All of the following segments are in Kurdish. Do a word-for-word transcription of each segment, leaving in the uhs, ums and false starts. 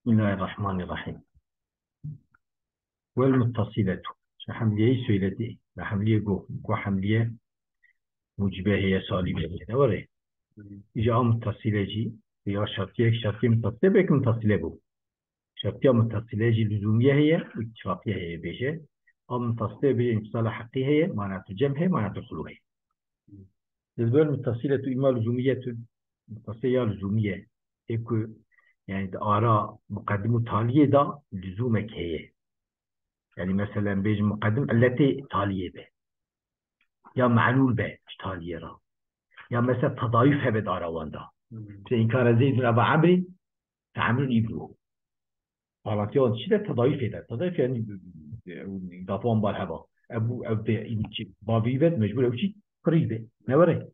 Bismillahirrahmanirrahim. Vel muttasiletu. Şu hemliyeyi söyledi. Ve hemliye go. Go hemliye mucibe heye, salibe heye. Ne var e? Hı hı. İca a muttasile jî ya şartiye, şartiye muttasile belki muttasile bu. Şartiya muttasile jî lüzumiye heye, ittifakiye heye bêje. A muttasile bêje intisala heqî heye, manatı cem heye, manatı xulu heye. Hı. Lil vel muttasiletu ima lüzumiyetun. Muttasile ya lüzumiye. Ê ku, yani, di ara muqeddim û taliyê de lüzumek heye. Yani, mesela, bêjim muqeddim illetê taliyê be. Ya me'lûl be ji taliyê re. Ya, mesela, tedayuf hebe di ara wan de. Hı hı. Mesela, inkara Zeydun Eba Emrî, fe Emrun ibnuhu. Bağlantıya wan çi de tedayufê de. Tedayuf yani, e, gafa wan bar heba. Ev bû, ev de, çi, bavî be, mecbur ew çi? Qirî be. Ne were?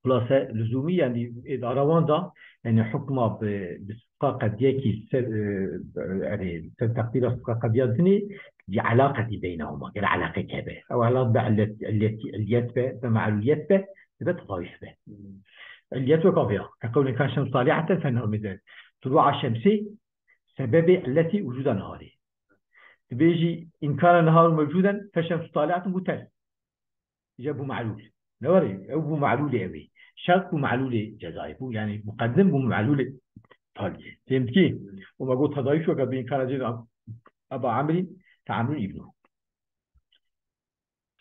Xulase lüzumî, yani, ê di ara wan da, yani, hukma bi, bi sidqa qediyekî ser, e, erê, ser teqdîra sidqa qediya dinê, bi elaqetî beynehuma, gere elaqe kebe. Ew elaq be illet, illet, illiyet be, be me'luliyet be, dibe tedayuf be. Hmm. Illiyet weka vêya. Ke qewlên kan şems taliheten fe nehar mized. Tulûa şemsê sebebê illetî wicûda niharê. Dibêjî inkana nihar mewcûden fe şems taliheten bû ters. Îca bû me'lûl. Ne were? Ew bû me'lûlê ew ê. Şert bû me'lûlê cezayê bû. Yani muqeddim bû me'lûlê taliyê. Fêm dikî? Û me got tedayuf weke bi inkara Zeyd Eba Emrî, fe Emrun ibnu.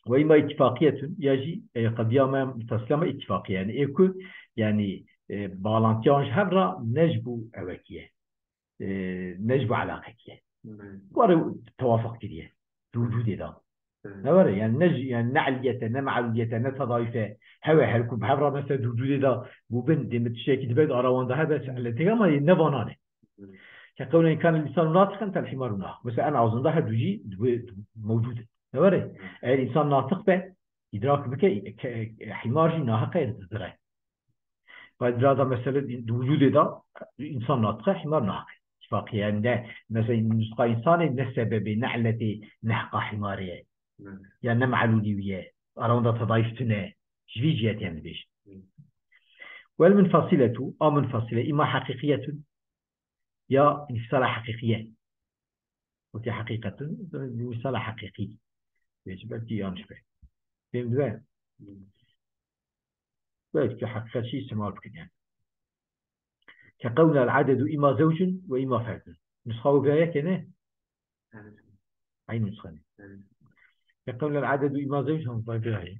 Ve ima ittifaqiyetun, ya jî, e, qediya me mutasila me ittifaqiye. Yani ê ku, yani, e, bağlantıya wan ji hev re ne ji bo ewekiye. E, ne ji bo elaqekiye. Hmm. Were tewafuk kiriye. Di wicûdê de. Hmm. Ne were, yani ne ji, yani ne illiyete, ne me'luliyete, ne tedayufe. Hewe her ku bi hev re mesela di wicûdê de bû bin, dê min tiştekî dibe di ara wan de hebe, se illetê ama ne vana ne. Hmm. Ke qewlen kan insan natiqen tel himaru nah. Mesela en azından her du jî dibe mewcûd in. Ne were? Hmm. Eger insan natiq be, idrak bike, ke, himar jî nahiqe, dizire. Ba dira da mesele di wicûdê de insan natiqe, himar nahaqe. Tifaqî, yani ne, mesela nusxa insanê ne sebebê, ne illetê, ne heqa himarê ye. Evet. Ya ne me'lûlî wî ye. Arawan da tedayif tune. Ji vî cihetiyan dibêjin. Evet. Wel munfasiletu, a munfasile, îma heqîqiyetun, ya înfisala heqîqiye. Wekî heqîqetun, înfisala heqîqî. Bêjî belkî yanlış be. Fêm dibe? Belkî heqîqet jî îstîmal bikin yani. Ke qewla el-adedu îma zewcun ve îma ferdun. Nusxa wê vira yek e ne? Evet. Eyn nusxa ne? Evet. Ke qewla el-adedu îma zewcun, hemû vay vira ye.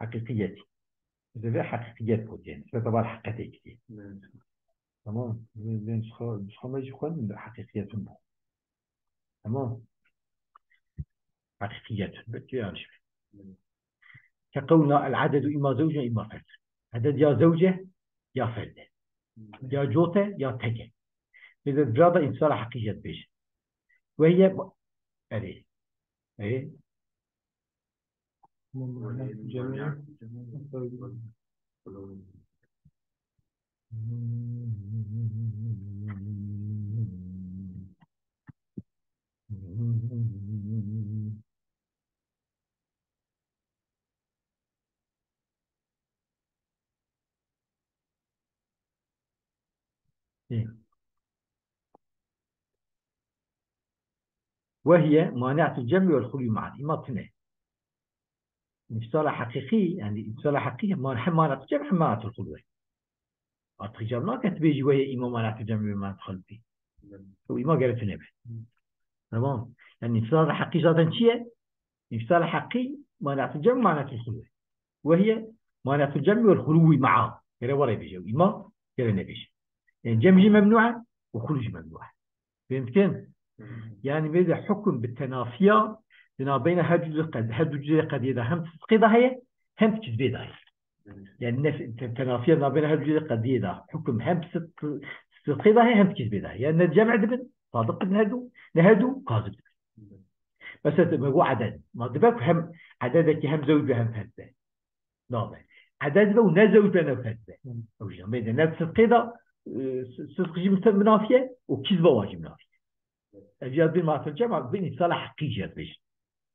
Heqîqiyetî. Divê heqîqiyet gotiye. Nisbeta bar heqetê kiriye. Evet. Tamam. Divê, divê nusxa, nusxa me jî xwendin de heqîqiyetun bû. Tamam. Heqîqiyetun. Belkî yanlış be. Evet. Ke qewla el-adedu îma zewcun îma ferd. Eded ya zewc e, ya ferd e. Evet. Ya cot e, ya tek e. Vê de vira da înfisala heqîqiyet bêjin. Ve hiye, erê. Erê. Ê. Ve hiye mani'atul cem'i vel hulwi ma'an. Îma tune. Înfisala heqîqî, yani înfisala heqîqî, man-, hem mani'atul cem hem mani'atul hulwi. Artık cem nake tu bêjî ve hiye îma mani'atul cem'i ve mani'atul hulwi. O îma gere tune be. Tamam. Yani înfisala heqî zaten çi ye? Înfisala heqî mani'atul cem, mani'atul hulwi. Ve hiye mani'atul cem'i vel hulwi ma'a. Gere were bêje. Îma gere nebêje. Yani cem jî memnu e û hulu jî memnu e. Fêm dikin? Yani vê de hukm bi tenafiya di navbeyna her du qed-, her du cihê qediyê de hem sidqê de heye, hem kizbê de heye. Yani nef-, te-, tenafiya navbeyna her du cihê qediyê de hukm hem sidq-, sidqê de heye, hem kizbê de heye. Yani ne cem dibin, sadiq dibin her du, ne her du kazib dibin. Mesela me got eded. Ma dibe ku hem ededekî hem zewc be hem ferd be. Nabe. Eded be û ne zewc be ne ferd be. Hı. Ew jî nameyde ne sidqê de, e, si-, sidq jî mite-, minafiye û kizba wan jî minafiye. Ev ya dibê manetul cem, dibê îmtisala heqî jî ya dibêjin.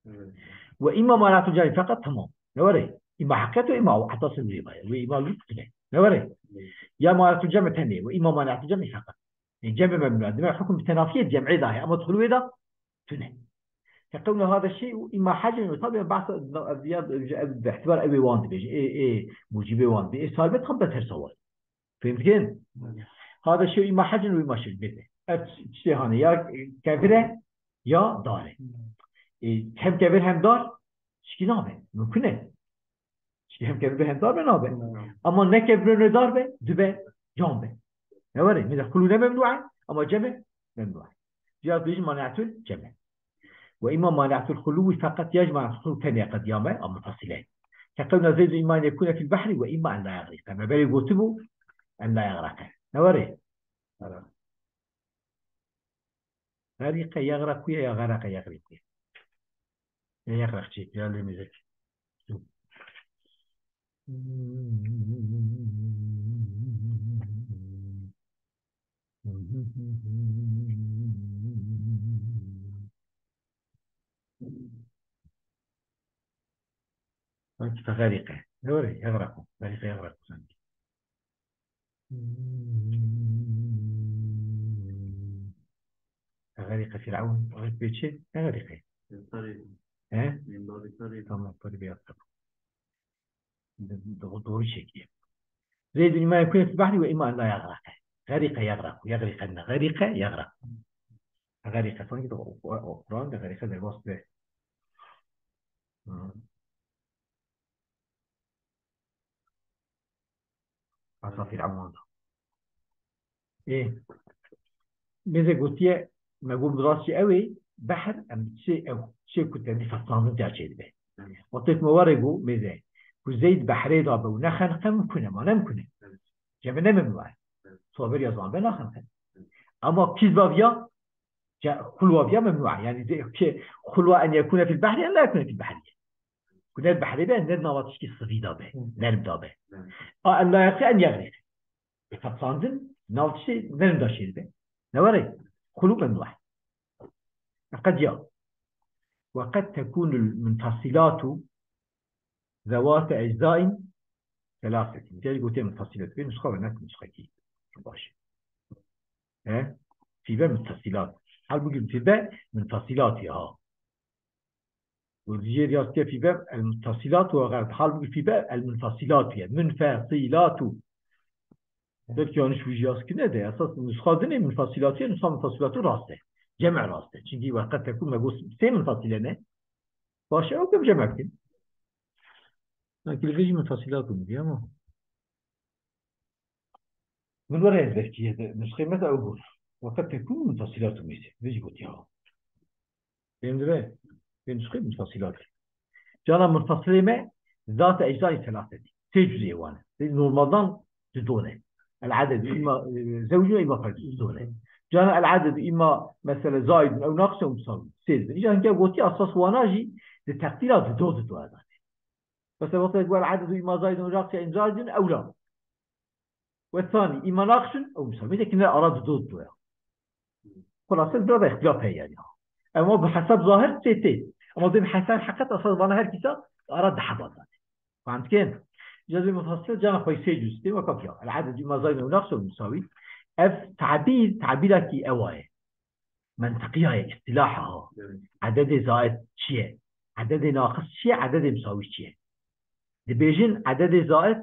Evet. Ve îma manetul cem feqet tamam. Ne were? Îma heqîqet ve îma o heta sivri baye. Ve îma lütfine. Ne were? Evet. Ya manetul cem tenê ve îma manetul cem feqet. E, cem memnû. Demek hukm bi tenafiyê cem'ê da heye. Ama xulû wê da tune. Ke qewna hada şey û îma hecin ve tabi bahsa ev ya, ev bi ihtibar ev ê wan dibêje. Ê, ê, mucibê wan dibê. Ê salbet xam da tersa wan. Fehmtikin? Hada şey îma hecin û îma şirk bête. Ev tiştê hane ya kevir e ya dar e. E, hem kevir hem dar tişkî nabe. Mümkün e. Tişkî hem kevir be hem dar be nabe. Ama ne kevir ne dar be, dibe cam be. Ne were? Mesela xulû ne memnû e ama cem e memnû e. Cevap bêjin manetul cem e. Ve îma manetul xulû wî feqet ya jî manetul xulû tenê qediyame, ama fasîle. Ke qewna Zeyd îma en yekûne fil behrî ve îma en la yegrîqe. Me berê gotibû en la yegrîqe. Ne were? Xerîqe, yegrîqûye ya xerîqe, yegrîqûye. Ya yegrîq çêkir, ya lê mêzek. Sanki fe xerîqe. Ne were? Yegrîqû. Xerîqe, yegrîqû sanki. Xerîqe Fîr'ewn, xerîqe pêçe, ne xerîqe? Sarî. He? Min babî sarî. Tamam, sarî beyaz kapı. Do-, doğru çekeyim. Zeydun îma yekûne fil behrî ve îma en la yegrîqe. Xerîqe yegrîqû, yegrîqe ne, xerîqe yegrîqû. Xerîqe sanki de o, o, o Kur'an de xerîqe derbas be. Hı. Heta Fîr'ewn da. Ê, mêze gotiye, me got bi rastî ew ê, behr, em çê ew, çê ku tevlî fetandin tiya çêdibe. Wextê ku me were got, mêze, ku Zeyd behrê da be û nexeniqe mimkun e, ma ne mimkun e. Cem e ne memnû e. Sober ya zan be naxeniqe. Ama kîz baviya, ce-, xulwa viya memnû e. Yani de, ke xulwa en yekûne fil behrî, en la yekûne fil behrî. Ku ne behrê be, ne nava tişkî sivî da be, Hı. nerm da be. Hı. A en la yekûne en yegrîqe. Qepsandin, nav tiştê nerm da şêr be. Ne were? Xulû memnû e. Qediya. Ve qed tekûnul munfasilatu zewate eczain selasetin. Gel gotiye munfasilat. Bê nusxa ve ne nusxa ki. Baş. He? Fîbe munfasilat. Halbuki fîbe munfasilat ya ha. Û dijê riyastiya fîbe el muttasilatu ve xelet. Halbuki fîbe el munfasilatu ye. Munfasilatu. Belki yanlış bir riyaz ki ne de. Esas nusxa dinê munfasilatu ye. Nusxa munfasilatu rast e. Cem rast e. Çünkü ve qed tekûn me got sê munfasile ne? Baş e, ew kim cem bikin. Sanki li vê jî munfasilatu diye ama. Min were ez belkî nusxê me de ew got. Ve qed tekûn munfasilatu mêze. Vê jî gotiya. Fêm dibe? Vê nusxê munfasilat. Cana munfasilê me zate ecdayî selasetî. Sê cüzê wan e. Normaldan didone. El aded îma, e, zewcun îma ferdun didone. Cana el aded îma mesela zaidun ew naqis ew musawî. Sê dibin. Îca hinke gotiya esas wana jî di teqdîra dido dido e zate. Mesela wextek wer aded û îma zaidun raqsiya in zaidun ewla. Ve thani, îma naqsun ew musawî. Mêze ki ne ara dido dido ya. Xulase, biraz da îxtilaf heye yani. Ama bi hesab zahir tê tê. Ama bi hesab heqet esas vana her kîsa ara dihe bazane. Fahmt ken? Cezbê mufassile cana xwe sê cüz tê weka piya. El aded îma zaidun ew naqsun ew musawî. Ev tabîr, tabîra ki ewa ye. Mentiqiya ye, îstilaha ha. Evet. Ededê zaid çi ye? Ededê naqis çi ye? Ededê musawî çi ye? Dibêjin ededê zaid,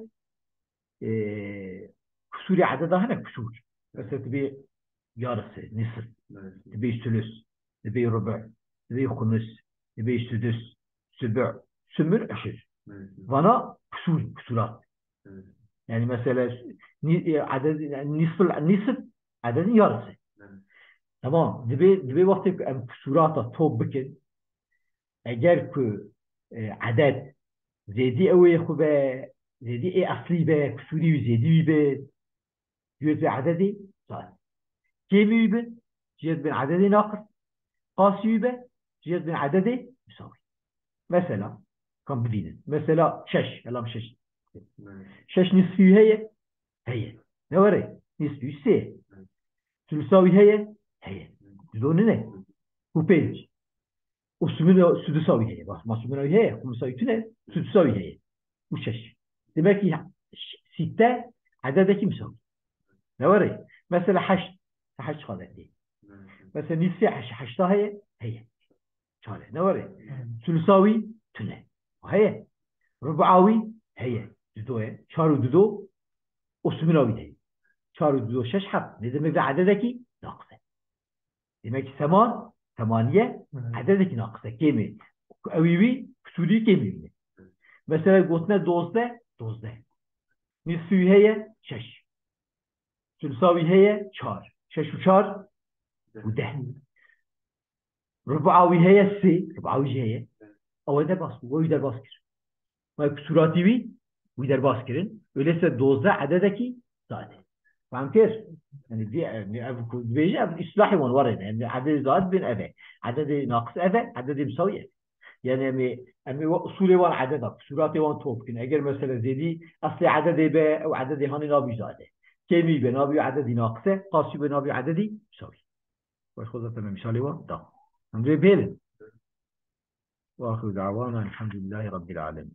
e, kusûrê ededa hene kusûr. Mesela dibê yarısı, nisf, Evet. dibê sülüs, dibê rubu, dibê xumus, dibê sudus, subu, sumur, eşir. Evet. Vana kusûr, kusurat. Evet. Yani mesela ni-, e, eded, yani nisf, nisf ededin yarısı. Evet. Tamam. Dibê, dibê wextê ku em kusurata top bikin, eger ku, e, eded zêdî ew ê xwe be, zêdî ê eslî be, kusurî wî zêdî wî be, cihê ededê zaid. Kêmî wî be, cihê bin ededê naqis. Qasî wî be, cihê bin ededê misawî. Mesela, kan bibînin. Mesela şeş, elam şeş. Evet. Şeş nisfî wî heye? Heye. Ne were? Nisfî wî sê. Evet. Sulusa wî heye? Heye. Dido nine? û pênc. Û sumuna, sudusa wî heye. Bas, ma sumuna wî heye, xumsa wî tune, sudusa wî heye. Û şeş. Demek ki ş-, sîtte ededekî misawî. Ne were? Mesela heşt. Heşt xaletî. Mesela nîsfê heş-, heşta heye? Heye. Çar e. Ne were? Sulusa wî tune. Heye. Rubu'a wî heye. Dudo ye. Çar û dudo, o sumuna wî heye. Çar û dudo şeş, heft. Ne demek, vê ededekî naqis e. Demek ki seman, semaniye, ededekî naqis e. Kêmê. Ewî wî, kusurî kêmî wî ne. Mesela gotine dozdeh, dozdeh. Nîsfî wî heye, şeş. Sulusa wî heye, çar. Şeş û çar û deh. Rubu'a wî heye, sê. Rubu'a wî jî heye. Ew ê derbas bû. Wî derbas kir. Ma kusuratî wî, wî derbas kirin. Öyleyse dozdeh ededekî zade. Fam kir? Yani, di-, yani, ev ku dibêje, ev îslahê wan were ne. Yani, ededê zade bên ev e. Ededê naqis ev e, ededê misawî ev e. Yani, em ê, em ê we usulê wan ededa, kusuratê wan top bikin. Eger mesela zêdî eslê ededê be, ew ededê hanê nabî zade. Kêmî be, nabî ededî naqis e, qasî be, nabî ededî misawî. Baş, xwe zaten me misalê wan da. Em dê bêlin. Ve axiru da'wana elhamdülillahi rabbil alemin.